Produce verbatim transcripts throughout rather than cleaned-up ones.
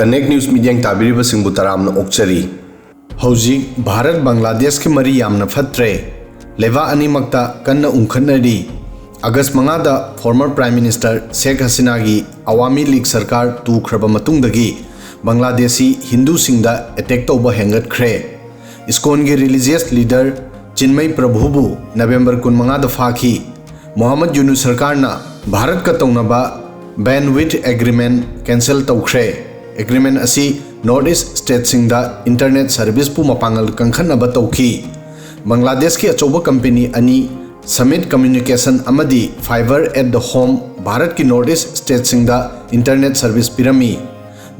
Connect News ꯃꯤꯠꯌꯦꯡ ꯇꯥꯕꯤꯔꯤꯕꯁꯤꯡꯕꯨ ꯇꯔꯥꯝꯅ ꯑꯣꯛꯆꯔꯤ꯫ ꯍꯧꯖꯤꯛ ꯚꯥꯔꯠ ꯕꯪꯒ꯭ꯂꯥꯗꯦꯁꯀꯤ ꯃꯔꯤ ꯌꯥꯝꯅ ꯐꯠꯇ꯭ꯔꯦ꯫ ꯂꯩꯕꯥꯛ ꯑꯅꯤꯃꯛꯇ ꯀꯟꯅ ꯎꯪꯈꯠꯅꯔꯤ꯫ ꯑꯥꯒꯁ ꯃꯉꯥꯗ former Prime Minister ꯁꯦꯈ ꯍꯁꯤꯅꯥꯒꯤ ꯑꯋꯥꯃꯤ ꯂꯤꯒ ꯁꯔꯀꯥꯔ ꯇꯨꯈ꯭ꯔꯕ ꯃꯇꯨꯡꯗꯒꯤ ꯕꯪꯒ꯭ꯂꯥꯗꯦꯁꯤ ꯍꯤꯟꯗꯨꯁꯤꯡꯗ ꯑꯦꯇꯦꯛ ꯇꯧꯕ ꯍꯦꯟꯒꯠꯈ꯭ꯔꯦ꯫ ꯏꯁꯀꯣꯟꯒꯤ religious leader ꯆꯤꯟꯃꯩ ꯄ꯭ꯔꯚꯨꯕꯨ ꯅꯕꯦꯝꯕꯔ ꯀꯨꯟꯃꯉꯥꯗ ꯐꯥꯈꯤ꯫ ꯃꯣꯍꯝꯃꯗ ꯌꯨꯅꯨꯁ ꯁꯔꯀꯥꯔꯅ ꯚꯥꯔꯠꯀ ꯇꯧꯅꯕ bandwidth agreement cancel ꯇꯧꯈ꯭ꯔꯦ꯫ Agreement ꯑꯁꯤ North East stateꯁꯤꯡꯗ internet serviceꯄꯨ ꯃꯄꯥꯡꯒꯜ ꯀꯟꯈꯠꯅꯕ ꯇꯧꯈꯤ꯫ ꯕꯪꯒ꯭ꯂꯥꯗꯦꯁꯀꯤ ꯑꯆꯧꯕ ꯀꯝꯄꯦꯅꯤ ꯑꯅꯤ, Summit Communication ꯑꯃꯗꯤ Fiber at the Home, ꯚꯥꯔꯠꯀꯤ North East stateꯁꯤꯡꯗ internet service ꯄꯤꯔꯝꯃꯤ꯫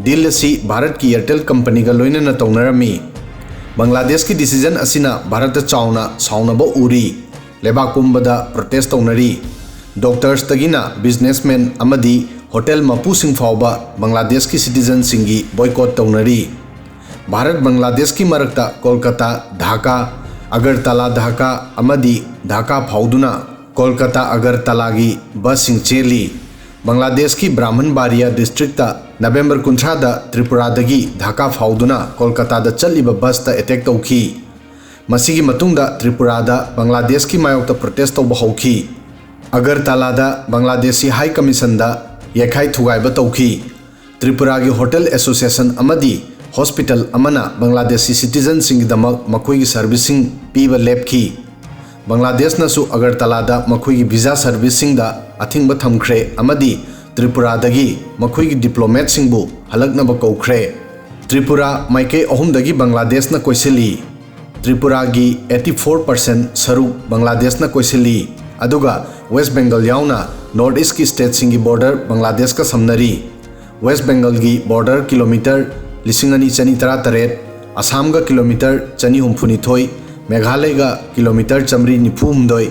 Deal ꯑꯁꯤ ꯚꯥꯔꯠꯀꯤ Airtel ꯀꯝꯄꯅꯤꯒ ꯂꯣꯏꯅꯅ ꯇꯧꯅꯔꯝꯃꯤ꯫ ꯕꯪꯒ꯭ꯂꯥꯗꯦꯁꯀꯤ decision ꯑꯁꯤꯅ ꯚꯥꯔꯠꯇ ꯆꯥꯎꯅ ꯁꯥꯎꯅꯕ ꯎꯔꯤ꯫ ꯂꯩꯕꯥꯛ ꯄꯨꯝꯕꯗ protest ꯇꯧꯅꯔꯤ꯫ Doctorsꯇꯒꯤꯅ businessman ꯑꯃꯗꯤ hotel ꯃꯄꯨꯁꯤꯡ ꯐꯥꯎꯕ ꯕꯪꯒ꯭ꯂꯥꯗꯦꯁꯀꯤ citizenꯁꯤꯡꯒꯤ boycott ꯇꯧꯅꯔꯤ꯫ ꯚꯥꯔꯠ ꯕꯪꯒ꯭ꯂꯥꯗꯦꯁꯀꯤ ꯃꯔꯛꯇ ꯀꯣꯜꯀꯇꯥ ꯙꯥꯀꯥ, ꯑꯒꯔꯇꯂꯥ ꯙꯥꯀꯥ ꯑꯃꯗꯤ ꯙꯥꯀꯥ ꯐꯥꯎꯗꯨꯅ ꯀꯣꯜꯀꯇꯥ ꯑꯒꯔꯇꯂꯥꯒꯤ ꯕꯁꯁꯤꯡ ꯆꯦꯜꯂꯤ꯫ ꯕꯪꯒ꯭ꯂꯥꯗꯦꯁꯀꯤ ꯕ꯭ꯔꯥꯍꯃꯟꯕꯥꯔꯤꯌꯥ districtꯇ ꯅꯕꯦꯝꯕꯔ ꯀꯨꯟꯊ꯭ꯔꯥꯗ ꯇ꯭ꯔꯤꯄꯨꯔꯥꯗꯒꯤ ꯙꯥꯀꯥ ꯐꯥꯎꯗꯨꯅ ꯀꯣꯜꯀꯇꯥꯗ ꯆꯠꯂꯤꯕ ꯕꯁꯇ attack ꯇꯧꯈꯤ꯫ ꯃꯁꯤꯒꯤ ꯃꯇꯨꯡꯗ ꯇ꯭ꯔꯤꯄꯨꯔꯥꯗ ꯕꯪꯒ꯭ꯂꯥꯗꯦꯁꯀꯤ ꯃꯥꯌꯣꯛꯇ protest ꯇꯧꯕ ꯍꯧꯈꯤ꯫ ꯑꯒꯔꯇꯂꯥꯗ ꯕꯪꯒ꯭ꯂꯥꯗꯦꯁꯤ High Commissionꯗ ꯌꯩꯈꯥꯏ ꯊꯨꯒꯥꯏꯕ ꯇꯧꯈꯤ꯫ ꯇ꯭ꯔꯤꯄꯨꯔꯥꯒꯤ hotel association ꯑꯃꯗꯤ hospital ꯑꯃꯅ ꯕꯪꯒ꯭ꯂꯥꯗꯦꯁꯤ citizenꯁꯤꯡꯒꯤꯗꯃꯛ ꯃꯈꯣꯏꯒꯤ serviceꯁꯤꯡ ꯄꯤꯕ ꯂꯦꯞꯈꯤ꯫ ꯕꯪꯒ꯭ꯂꯥꯗꯦꯁꯅꯁꯨ ꯑꯒꯔꯇꯂꯥꯗ ꯃꯈꯣꯏꯒꯤ visa serviceꯁꯤꯡꯗ ꯑꯊꯤꯡꯕ ꯊꯝꯈ꯭ꯔꯦ ꯑꯃꯗꯤ ꯇ꯭ꯔꯤꯄꯨꯔꯥꯗꯒꯤ ꯃꯈꯣꯏꯒꯤ diplomatꯁꯤꯡꯕꯨ ꯍꯜꯂꯛꯅꯕ ꯀꯧꯈ꯭ꯔꯦ꯫ ꯇ꯭ꯔꯤꯄꯨꯔꯥ ꯃꯥꯏꯀꯩ ꯑꯍꯨꯝꯗꯒꯤ ꯕꯪꯒ꯭ꯂꯥꯗꯦꯁꯅ ꯀꯣꯏꯁꯤꯜꯂꯤ꯫ ꯇ꯭ꯔꯤꯄꯨꯔꯥꯒꯤ eighty four percent ꯁꯔꯨꯛ ꯕꯪꯒ꯭ꯂꯥꯗꯦꯁꯅ ꯀꯣꯏꯁꯤꯜꯂꯤ, ꯑꯗꯨꯒ West Bengal ꯌꯥꯎꯅ North Eastꯀꯤ stateꯁꯤꯡꯒꯤ border ꯕꯪꯒ꯭ꯂꯥꯗꯦꯁꯀ ꯁꯝꯅꯔꯤ꯫ West Bengalꯒꯤ border kilometre ꯂꯤꯁꯤꯡ ꯑꯅꯤ ꯆꯅꯤ ꯇꯔꯥꯇꯔꯦꯠ, ꯑꯁꯥꯝꯒ kilometre ꯆꯅꯤ ꯍꯨꯝꯐꯨꯅꯤꯊꯣꯏ, ꯃꯦꯘꯥꯂꯌꯒ kilometre ꯆꯥꯃꯔꯤ ꯅꯤꯐꯨꯍꯨꯝꯗꯣꯏ,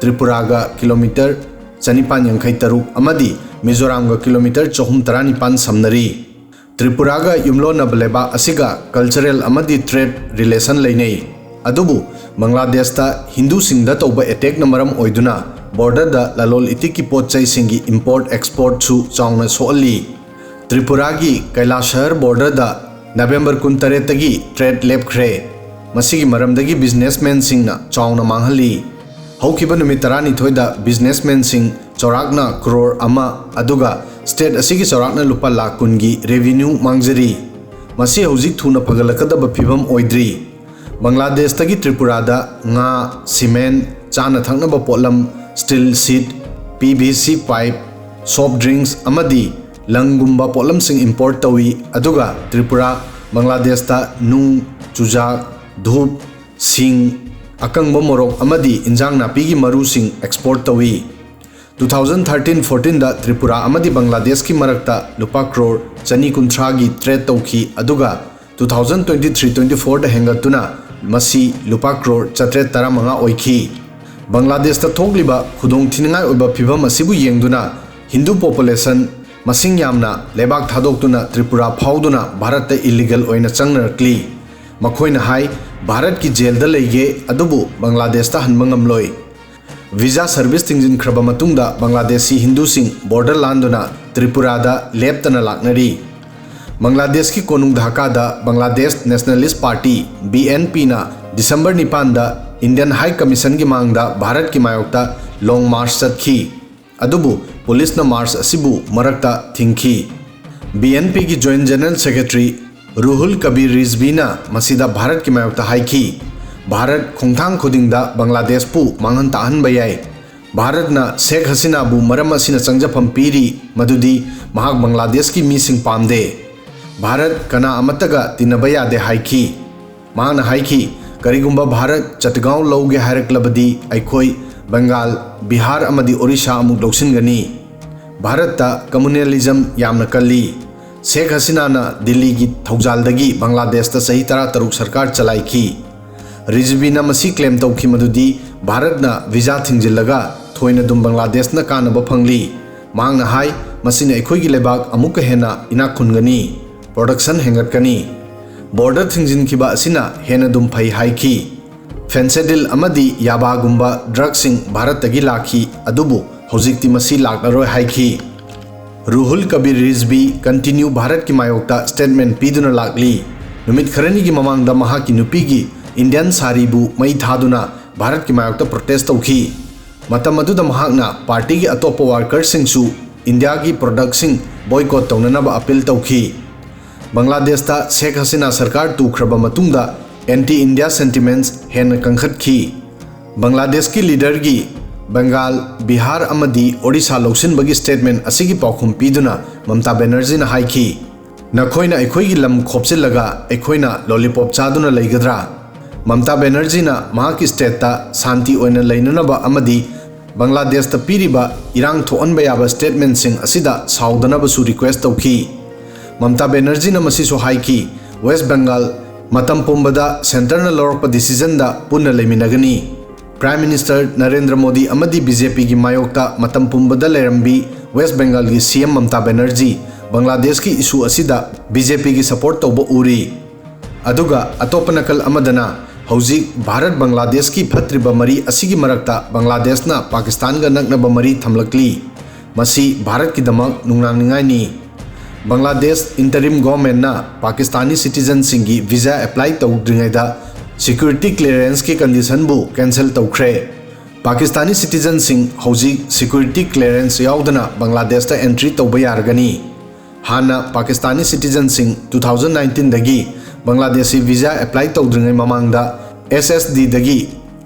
ꯇ꯭ꯔꯤꯄꯨꯔꯥꯒ kilometre ꯆꯅꯤꯄꯥꯟ ꯌꯥꯡꯈꯩ ꯇꯔꯨꯛ ꯑꯃꯗꯤ ꯃꯤꯖꯣꯔꯥꯝꯒ kilometre ꯆꯍꯨꯝ ꯇꯔꯥꯅꯤꯄꯥꯟ ꯁꯝꯅꯔꯤ꯫ ꯇ꯭ꯔꯤꯄꯨꯔꯥꯒ ꯌꯨꯝꯂꯣꯟꯅꯕ ꯂꯩꯕꯥꯛ ꯑꯁꯤꯒ cultural ꯑꯃꯗꯤ trade relation ꯂꯩꯅꯩ꯫ ꯑꯗꯨꯕꯨ ꯕꯪꯒ꯭ꯂꯥꯗꯦꯁꯇ ꯍꯤꯟꯗꯨꯁꯤꯡꯗ ꯇꯧꯕ attackꯅ ꯃꯔꯝ ꯑꯣꯏꯗꯨꯅ borderꯗ ꯂꯂꯣꯜ ꯏꯇꯤꯛꯀꯤ ꯄꯣꯠ ꯆꯩꯁꯤꯡꯒꯤ import exportꯁꯨ ꯆꯥꯎꯅ ꯁꯣꯛꯍꯜꯂꯤ꯫ ꯇ꯭ꯔꯤꯄꯨꯔꯥꯒꯤ ꯀꯩꯂꯥꯁꯍꯔ ꯕꯣꯔꯗꯔꯗ ꯅꯕꯦꯝꯕꯔ ꯀꯨꯟꯇꯔꯦꯠꯇꯒꯤ ꯇ꯭ꯔꯦꯗ ꯂꯦꯞꯈ꯭ꯔꯦ꯫ ꯃꯁꯤꯒꯤ ꯃꯔꯝꯗꯒꯤ ꯕꯤꯖꯤꯅꯦꯁꯃꯦꯟꯁꯤꯡꯅ ꯆꯥꯎꯅ ꯃꯥꯡꯍꯜꯂꯤ꯫ ꯍꯧꯈꯤꯕ ꯅꯨꯃꯤꯠ ꯇꯔꯥꯅꯤꯊꯣꯏꯗ ꯕꯤꯖꯤꯅꯦꯁꯃꯦꯟꯁꯤꯡ ꯆꯥꯎꯔꯥꯛꯅ ꯀ꯭ꯔꯣꯔ ꯑꯃ, ꯑꯗꯨꯒ ꯁ꯭ꯇꯦꯠ ꯑꯁꯤꯒꯤ ꯆꯥꯎꯔꯥꯛꯅ ꯂꯨꯄꯥ ꯂꯥꯈ ꯀꯨꯟꯒꯤ ꯔꯦꯚꯤꯅ꯭ꯌꯨ ꯃꯥꯡꯖꯔꯤ꯫ ꯃꯁꯤ ꯍꯧꯖꯤꯛ ꯊꯨꯅ ꯐꯒꯠꯂꯛꯀꯗꯕ ꯐꯤꯕꯝ ꯑꯣꯏꯗ꯭ꯔꯤ꯫ ꯕꯪꯒ꯭ꯂꯥꯗꯦꯁꯇꯒꯤ ꯇ꯭ꯔꯤꯄꯨꯔꯥꯗ ꯉꯥ, ꯁꯤꯃꯦꯟ, ꯆꯥꯅ ꯊꯛꯅꯕ ꯄꯣꯠꯂꯝ, ꯁ꯭ꯇꯤꯜ ꯁꯤꯠ, ꯄꯤ ꯚꯤ ꯁꯤ ꯄꯥꯏꯞ, ꯁꯣꯐ ꯗ꯭ꯔꯤꯡꯛꯁ ꯑꯃꯗꯤ ꯂꯪꯒꯨꯝꯕ ꯄꯣꯠꯂꯝꯁꯤꯡ ꯏꯝꯄꯣꯔꯠ ꯇꯧꯏ, ꯑꯗꯨꯒ ꯇ꯭ꯔꯤꯄꯨꯔꯥ ꯕꯪꯒ꯭ꯂꯥꯗꯦꯁꯇ ꯅꯨꯡ, ꯆꯨꯖꯥꯛ, ꯙꯨꯞ, ꯁꯤꯡ, ꯑꯀꯪꯕ ꯃꯣꯔꯣꯛ ꯑꯃꯗꯤ ꯏꯟꯖꯥꯡ ꯅꯥꯄꯤꯒꯤ ꯃꯔꯨꯁꯤꯡ ꯑꯦꯛꯁꯄꯣꯔꯠ ꯇꯧꯏ꯫ ꯇꯨ ꯊꯥꯎꯖꯟ ꯊꯥꯔꯇꯤꯟ ꯐꯣꯔꯇꯤꯟꯗ ꯇ꯭ꯔꯤꯄꯨꯔꯥ ꯑꯃꯗꯤ ꯕꯪꯒ꯭ꯂꯥꯗꯦꯁꯀꯤ ꯃꯔꯛꯇ ꯂꯨꯄꯥ ꯀ꯭ꯔꯣꯔ ꯆꯅꯤ ꯀꯨꯟꯊ꯭ꯔꯥꯒꯤ ꯇ꯭ꯔꯦꯗ ꯇꯧꯈꯤ, ꯑꯗꯨꯒ two thousand twenty three twenty ꯐꯣꯔꯗ ꯍꯦꯟꯒꯠꯇꯨꯅ ꯃꯁꯤ ꯂꯨꯄꯥ ꯀ꯭ꯔꯣꯔ ꯆꯥꯇ꯭ꯔꯦꯠ ꯇꯔꯥꯃꯉꯥ ꯑꯣꯏꯈꯤ꯫ ꯕꯪꯒ꯭ꯂꯥꯗꯦꯁꯇ ꯊꯣꯛꯂꯤꯕ ꯈꯨꯗꯣꯡꯊꯤꯅꯤꯡꯉꯥꯏ ꯑꯣꯏꯕ ꯐꯤꯚꯝ ꯑꯁꯤꯕꯨ ꯌꯦꯡꯗꯨꯅ ꯍꯤꯟꯗꯨ ꯄꯣꯄꯨꯂꯦꯁꯟ ꯃꯁꯤꯡ ꯌꯥꯝꯅ ꯂꯩꯕꯥꯛ ꯊꯥꯗꯣꯛꯇꯨꯅ ꯇ꯭ꯔꯤꯄꯨꯔꯥ ꯐꯥꯎꯗꯨꯅ ꯚꯥꯔꯠꯇ ꯏꯂꯤꯒꯦꯜ ꯑꯣꯏꯅ ꯆꯪꯅꯔꯛꯂꯤ꯫ ꯃꯈꯣꯏꯅ ꯍꯥꯏ, ꯚꯥꯔꯠꯀꯤ ꯖꯦꯜꯗ ꯂꯩꯒꯦ, ꯑꯗꯨꯕꯨ ꯕꯪꯒ꯭ꯂꯥꯗꯦꯁꯇ ꯍꯟꯕ ꯉꯝꯂꯣꯏ꯫ ꯚꯤꯖꯥ ꯁꯔꯚꯤꯁ ꯊꯤꯡꯖꯤꯟꯈ꯭ꯔꯕ ꯃꯇꯨꯡꯗ ꯕꯪꯒ꯭ꯂꯥꯗꯦꯁꯤ ꯍꯤꯟꯗꯨꯁꯤꯡ ꯕꯣꯔꯗꯔ ꯂꯥꯟꯗꯨꯅ ꯇ꯭ꯔꯤꯄꯨꯔꯥꯗ ꯂꯦꯞꯇꯅ ꯂꯥꯛꯅꯔꯤ꯫ ꯕꯪꯒ꯭ꯂꯥꯗꯦꯁꯀꯤ ꯀꯣꯅꯨꯡ ꯙꯥꯀꯥꯗ Bangladesh nationalist party, B N ꯄꯤꯅ ꯗꯤꯁꯦꯝꯕꯔ ꯅꯤꯄꯥꯟꯗ ꯏꯟꯗꯤꯌꯟ ꯍꯥꯏ ꯀꯃꯤꯁꯟꯒꯤ ꯃꯥꯡꯗ ꯚꯥꯔꯠꯀꯤ ꯃꯥꯌꯣꯛꯇ ꯂꯣꯡ ꯃꯥꯔꯆ ꯆꯠꯈꯤ꯫ ꯑꯗꯨꯕꯨ ꯄꯨꯂꯤꯁꯅ ꯃꯥꯔꯆ ꯑꯁꯤꯕꯨ ꯃꯔꯛꯇ ꯊꯤꯡꯈꯤ꯫ ꯕꯤ ꯑꯦꯟ ꯄꯤꯒꯤ ꯖꯣꯏꯟꯠ ꯖꯦꯅꯔꯦꯜ ꯁꯦꯀ꯭ꯔꯦꯇꯔꯤ ꯔꯨꯍꯨꯜ ꯀꯕꯤꯔ ꯔꯤꯖꯚꯤꯅ ꯃꯁꯤꯗ ꯚꯥꯔꯠꯀꯤ ꯃꯥꯌꯣꯛꯇ ꯍꯥꯏꯈꯤ, "ꯚꯥꯔꯠ ꯈꯣꯡꯊꯥꯡ ꯈꯨꯗꯤꯡꯗ ꯕꯪꯒ꯭ꯂꯥꯗꯦꯁꯄꯨ ꯃꯥꯡꯍꯟ ꯇꯥꯛꯍꯟꯕ ꯌꯥꯏ꯫ ꯚꯥꯔꯠꯅ ꯁꯦꯈ ꯍꯁꯤꯅꯥꯕꯨ ꯃꯔꯝ ꯑꯁꯤꯅ ꯆꯪꯖꯐꯝ ꯄꯤꯔꯤ, ꯃꯗꯨꯗꯤ ꯃꯍꯥꯛ ꯕꯪꯒ꯭ꯂꯥꯗꯦꯁꯀꯤ ꯃꯤꯁꯤꯡ ꯄꯥꯝꯗꯦ꯫ ꯚꯥꯔꯠ ꯀꯅꯥ ꯑꯃꯠꯇꯒ ꯇꯤꯟꯅꯕ ꯌꯥꯗꯦ" ꯍꯥꯏꯈꯤ꯫ ꯃꯍꯥꯛꯅ ꯍꯥꯏꯈꯤ, "ꯀꯔꯤꯒꯨꯝꯕ ꯚꯥꯔꯠ ꯆꯠꯒꯥꯎ ꯂꯧꯒꯦ ꯍꯥꯏꯔꯛꯂꯕꯗꯤ ꯑꯩꯈꯣꯏ ꯕꯪꯒꯥꯜ, ꯕꯤꯍꯥꯔ ꯑꯃꯗꯤ ꯑꯣꯔꯤꯁꯥ ꯑꯃꯨꯛ ꯂꯧꯁꯤꯟꯒꯅꯤ꯫ ꯚꯥꯔꯠꯇ ꯀꯝꯃꯨꯅꯦꯂꯤꯖꯝ ꯌꯥꯝꯅ ꯀꯜꯂꯤ꯫ ꯁꯦꯈ ꯍꯁꯤꯅꯥꯅ ꯗꯤꯜꯂꯤꯒꯤ ꯊꯧꯖꯥꯜꯗꯒꯤ ꯕꯪꯒ꯭ꯂꯥꯗꯦꯁꯇ ꯆꯍꯤ ꯇꯔꯥꯇꯔꯨꯛ ꯁꯔꯀꯥꯔ ꯆꯂꯥꯏꯈꯤ"꯫ ꯔꯤꯖꯚꯤꯅ ꯃꯁꯤ ꯀ꯭ꯂꯦꯝ ꯇꯧꯈꯤ ꯃꯗꯨꯗꯤ ꯚꯥꯔꯠꯅ ꯚꯤꯖꯥ ꯊꯤꯡꯖꯤꯜꯂꯒ ꯊꯣꯏꯅ ꯑꯗꯨꯝ ꯕꯪꯒ꯭ꯂꯥꯗꯦꯁꯅ ꯀꯥꯟꯅꯕ ꯐꯪꯂꯤ꯫ ꯃꯍꯥꯛꯅ ꯍꯥꯏ, "ꯃꯁꯤꯅ ꯑꯩꯈꯣꯏꯒꯤ ꯂꯩꯕꯥꯛ ꯑꯃꯨꯛꯀ ꯍꯦꯟꯅ ꯏꯅꯥꯛ ꯈꯨꯟꯒꯅꯤ, ꯄ꯭ꯔꯣꯗꯛꯁꯟ ꯍꯦꯟꯒꯠꯀꯅꯤ"꯫ ꯕꯣꯔꯗꯔ ꯊꯤꯡꯖꯤꯟꯈꯤꯕ ꯑꯁꯤꯅ ꯍꯦꯟꯅ ꯑꯗꯨꯝ ꯐꯩ ꯍꯥꯏꯈꯤ꯫ ꯐꯦꯟꯁꯦꯗꯤꯜ ꯑꯃꯗꯤ ꯌꯥꯕꯥꯒꯨꯝꯕ ꯗ꯭ꯔꯒꯁꯤꯡ ꯚꯥꯔꯠꯇꯒꯤ ꯂꯥꯛꯈꯤ, ꯑꯗꯨꯕꯨ ꯍꯧꯖꯤꯛꯇꯤ ꯃꯁꯤ ꯂꯥꯛꯂꯔꯣꯏ ꯍꯥꯏꯈꯤ꯫ ꯔꯨꯍꯨꯜ ꯀꯕꯤꯔ ꯔꯤꯖꯕꯤ continue ꯚꯥꯔꯠꯀꯤ ꯃꯥꯌꯣꯛꯇ statement ꯄꯤꯗꯨꯅ ꯂꯥꯛꯂꯤ꯫ ꯅꯨꯃꯤꯠ ꯈꯔꯅꯤꯒꯤ ꯃꯃꯥꯡꯗ ꯃꯍꯥꯛꯀꯤ ꯅꯨꯄꯤꯒꯤ Indian ꯁꯥꯔꯤꯕꯨ ꯃꯩ ꯊꯥꯗꯨꯅ ꯚꯥꯔꯠꯀꯤ ꯃꯥꯌꯣꯛꯇ protest ꯇꯧꯈꯤ꯫ ꯃꯇꯝ ꯑꯗꯨꯗ ꯃꯍꯥꯛꯅ partyꯒꯤ ꯑꯇꯣꯞꯄ workerꯁꯤꯡꯁꯨ Indiaꯒꯤ productꯁꯤꯡ boycott ꯇꯧꯅꯅꯕ appeal ꯇꯧꯈꯤ꯫ ꯕꯪꯒ꯭ꯂꯥꯗꯦꯁꯇ ꯁꯦꯈ ꯍꯁꯤꯅꯥ ꯁꯔꯀꯥꯔ ꯇꯨꯈ꯭ꯔꯕ ꯃꯇꯨꯡꯗ anti India sentiments ꯍꯦꯟꯅ ꯀꯟꯈꯠꯈꯤ꯫ ꯕꯪꯒ꯭ꯂꯥꯗꯦꯁꯀꯤ leaderꯒꯤ ꯕꯦꯡꯒꯥꯜ, ꯕꯤꯍꯥꯔ ꯑꯃꯗꯤ ꯑꯣꯔꯤꯁꯥ ꯂꯧꯁꯤꯟꯕꯒꯤ statement ꯑꯁꯤꯒꯤ ꯄꯥꯎꯈꯨꯝ ꯄꯤꯗꯨꯅ ꯃꯝꯇꯥ ꯕꯦꯅꯔꯖꯤꯅ ꯍꯥꯏꯈꯤ, "ꯅꯈꯣꯏꯅ ꯑꯩꯈꯣꯏꯒꯤ ꯂꯝ ꯈꯣꯞꯆꯤꯜꯂꯒ ꯑꯩꯈꯣꯏꯅ lollipop ꯆꯥꯗꯨꯅ ꯂꯩꯒꯗ꯭ꯔꯥ?" ꯃꯝꯇꯥ ꯕꯦꯅꯔꯖꯤꯅ ꯃꯍꯥꯛꯀꯤ stateꯇ ꯁꯥꯟꯇꯤ ꯑꯣꯏꯅ ꯂꯩꯅꯅꯕ ꯑꯃꯗꯤ ꯕꯪꯒ꯭ꯂꯥꯗꯦꯁꯇ ꯄꯤꯔꯤꯕ ꯏꯔꯥꯡ ꯊꯣꯛꯍꯟꯕ ꯌꯥꯕ statementꯁꯤꯡ ꯑꯁꯤꯗ ꯁꯥꯎꯗꯅꯕꯁꯨ request ꯇꯧꯈꯤ꯫ ꯃꯝꯇꯥ ꯕꯦꯅꯔꯖꯤꯅ ꯃꯁꯤꯁꯨ ꯍꯥꯏꯈꯤ, "ꯋꯦꯁ꯭ꯠ ꯕꯦꯡꯒꯥꯜ ꯃꯇꯝ ꯄꯨꯝꯕꯗ centreꯅ ꯂꯧꯔꯛꯄ decisionꯗ ꯄꯨꯟꯅ ꯂꯩꯃꯤꯟꯅꯒꯅꯤ꯫" Prime Minister ꯅꯔꯦꯟꯗ꯭ꯔ ꯃꯣꯗꯤ ꯑꯃꯗꯤ BJPꯒꯤ ꯃꯥꯌꯣꯛꯇ ꯃꯇꯝ ꯄꯨꯝꯕꯗ ꯂꯩꯔꯝꯕꯤ ꯋꯦꯁ꯭ꯠ ꯕꯦꯡꯒꯥꯜꯒꯤ CM ꯃꯝꯇꯥ ꯕꯦꯅꯔꯖꯤ ꯕꯪꯒ꯭ꯂꯥꯗꯦꯁꯀꯤ issue ꯑꯁꯤꯗ BJPꯒꯤ support ꯇꯧꯕ ꯎꯔꯤ꯫ ꯑꯗꯨꯒ ꯑꯇꯣꯞꯄ ꯅꯥꯀꯜ ꯑꯃꯗꯅ ꯍꯧꯖꯤꯛ ꯚꯥꯔꯠ ꯕꯪꯒ꯭ꯂꯥꯗꯦꯁꯀꯤ ꯐꯠꯇ꯭ꯔꯤꯕ ꯃꯔꯤ ꯑꯁꯤꯒꯤ ꯃꯔꯛꯇ ꯕꯪꯒ꯭ꯂꯥꯗꯦꯁꯅ ꯄꯥꯀꯤꯁꯇꯥꯟꯒ ꯅꯛꯅꯕ ꯃꯔꯤ ꯊꯝꯂꯛꯂꯤ꯫ ꯃꯁꯤ ꯚꯥꯔꯠꯀꯤꯗꯃꯛ ꯅꯨꯡꯅꯥꯡꯅꯤꯡꯉꯥꯏꯅꯤ꯫ ꯕꯪꯒ꯭ꯂꯥꯗꯦꯁ interim governmentꯅ ꯄꯥꯀꯤꯁꯇꯥꯅꯤ citizenꯁꯤꯡꯒꯤ visa apply ꯇꯧꯗ꯭ꯔꯤꯉꯩꯗ security clearanceꯀꯤ conditionꯕꯨ cancel ꯇꯧꯈ꯭ꯔꯦ꯫ ꯄꯥꯀꯤꯁꯇꯥꯅꯤ citizenꯁꯤꯡ ꯍꯧꯖꯤꯛ security clearance ꯌꯥꯎꯗꯅ ꯕꯪꯒ꯭ꯂꯥꯗꯦꯁꯇ entry ꯇꯧꯕ ꯌꯥꯔꯒꯅꯤ꯫ ꯍꯥꯟꯅ ꯄꯥꯀꯤꯁꯇꯥꯅꯤ citizenꯁꯤꯡ two thousand nineteenꯗꯒꯤ ꯕꯪꯒ꯭ꯂꯥꯗꯦꯁꯤ visa apply ꯇꯧꯗ꯭ꯔꯤꯉꯩ ꯃꯃꯥꯡꯗ SSDꯗꯒꯤ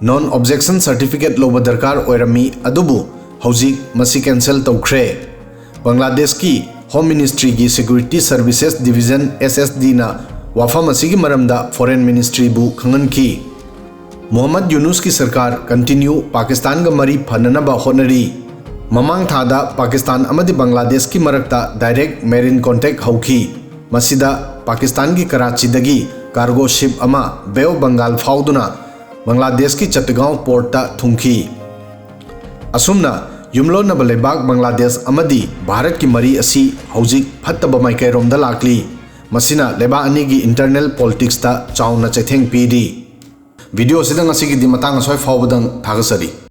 non objection certificate ꯂꯧꯕ ꯗꯔꯀꯥꯔ ꯑꯣꯏꯔꯝꯃꯤ, ꯑꯗꯨꯕꯨ ꯍꯧꯖꯤꯛ ꯃꯁꯤ cancel ꯇꯧꯈ꯭ꯔꯦ꯫ ꯕꯪꯒ꯭ꯂꯥꯗꯦꯁꯀꯤ Home Ministryꯒꯤ Security Services Division, SSDꯅ ꯋꯥꯐꯝ ꯑꯁꯤꯒꯤ ꯃꯔꯝꯗ Foreign Ministryꯕꯨ ꯈꯪꯍꯟꯈꯤ꯫ ꯃꯨꯍꯝꯃꯗ ꯌꯨꯅꯨꯁꯀꯤ ꯁꯔꯀꯥꯔ continue ꯄꯥꯀꯤꯁꯇꯥꯟꯒ ꯃꯔꯤ ꯐꯅꯅꯕ ꯍꯣꯠꯅꯔꯤ꯫ ꯃꯃꯥꯡ ꯊꯥꯗ ꯄꯥꯀꯤꯁꯇꯥꯟ ꯑꯃꯗꯤ ꯕꯪꯒ꯭ꯂꯥꯗꯦꯁꯀꯤ ꯃꯔꯛꯇ direct marine contact ꯍꯧꯈꯤ꯫ ꯃꯁꯤꯗ ꯄꯥꯀꯤꯁꯇꯥꯟꯒꯤ ꯀꯔꯥꯆꯤꯗꯒꯤ cargo ship ꯑꯃ Bay of Bengal ꯐꯥꯎꯗꯨꯅ ꯕꯪꯒ꯭ꯂꯥꯗꯦꯁꯀꯤ ꯆꯠꯇꯒꯥꯎ portꯇ ꯊꯨꯡꯈꯤ꯫ ꯑꯁꯨꯝꯅ ꯌꯨꯝꯂꯣꯟꯅꯕ ꯂꯩꯕꯥꯛ ꯕꯪꯒ꯭ꯂꯥꯗꯦꯁ ꯑꯃꯗꯤ ꯚꯥꯔꯠꯀꯤ ꯃꯔꯤ ꯑꯁꯤ ꯍꯧꯖꯤꯛ ꯐꯠꯇꯕ ꯃꯥꯏꯀꯩꯔꯣꯝꯗ ꯂꯥꯛꯂꯤ꯫ ꯃꯁꯤꯅ ꯂꯩꯕꯥꯛ ꯑꯅꯤꯒꯤ internal politicsꯇ ꯆꯥꯎꯅ ꯆꯩꯊꯦꯡ ꯄꯤꯔꯤ꯫ Video ꯑꯁꯤꯗ ꯉꯁꯤꯒꯤꯗꯤ ꯃꯇꯥꯡ ꯑꯁ꯭ꯋꯥꯏ ꯐꯥꯎꯕꯗꯪ ꯊꯥꯒꯠꯆꯔꯤ꯫